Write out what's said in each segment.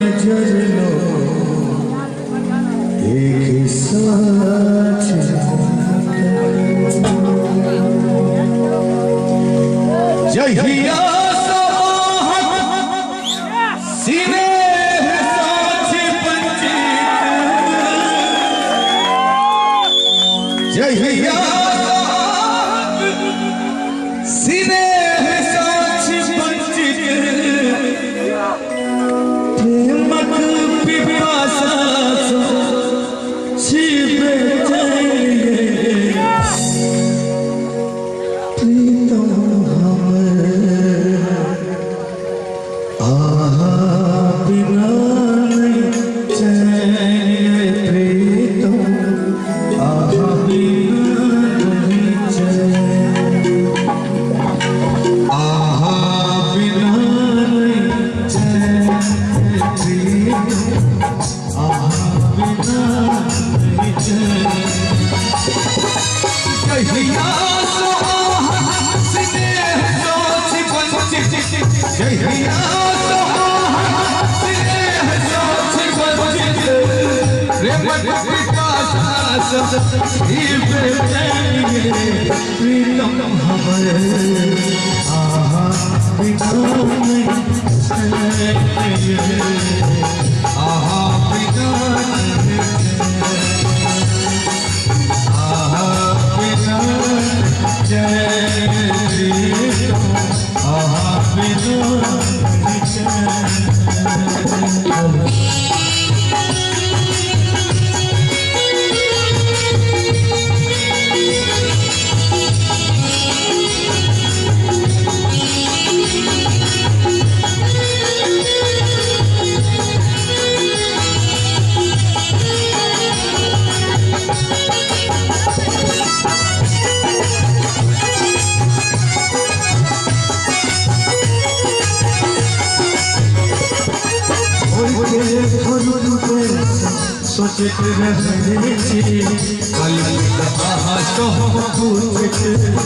नजर लो एक साथ जहिया सोचैत रहै छी अहाँ पूछैत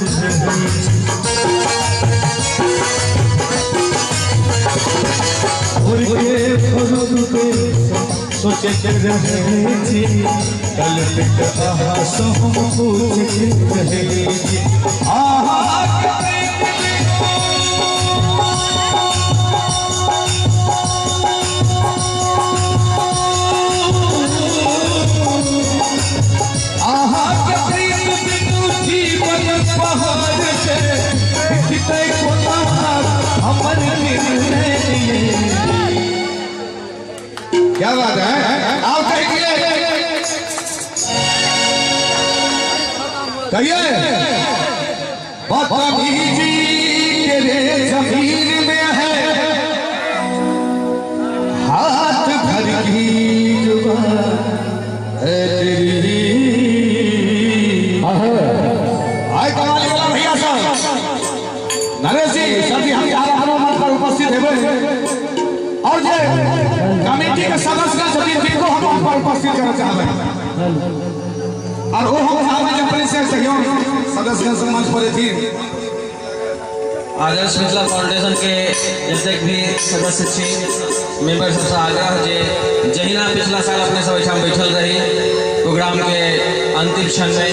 रहै छी सोचैत रहै छी अहाँ पूछैत रहै छी क्या बात है। आओ कहिए कहिए बदतमीजी तेरे जमीन में है हाथ भर की जुबान है तेरी। आए कमाल भैया साहब नरेश जी सर जी हम मंच पर उपस्थित है और जे कमेटी के सदस्य तिनको हम मंच पर उपस्थित करना चाहबै और वो हम चाहबै जे अपने से सहयोग सदस्य मंच पर एथिन। आदर्श मिथिला फाउंडेशन के जतेक भी सदस्य छी मेंबर सबसे आग्रह जे जहिना पिछला साल अपने सब एहिठाम बैठल रही प्रोग्राम के अंतिम क्षण में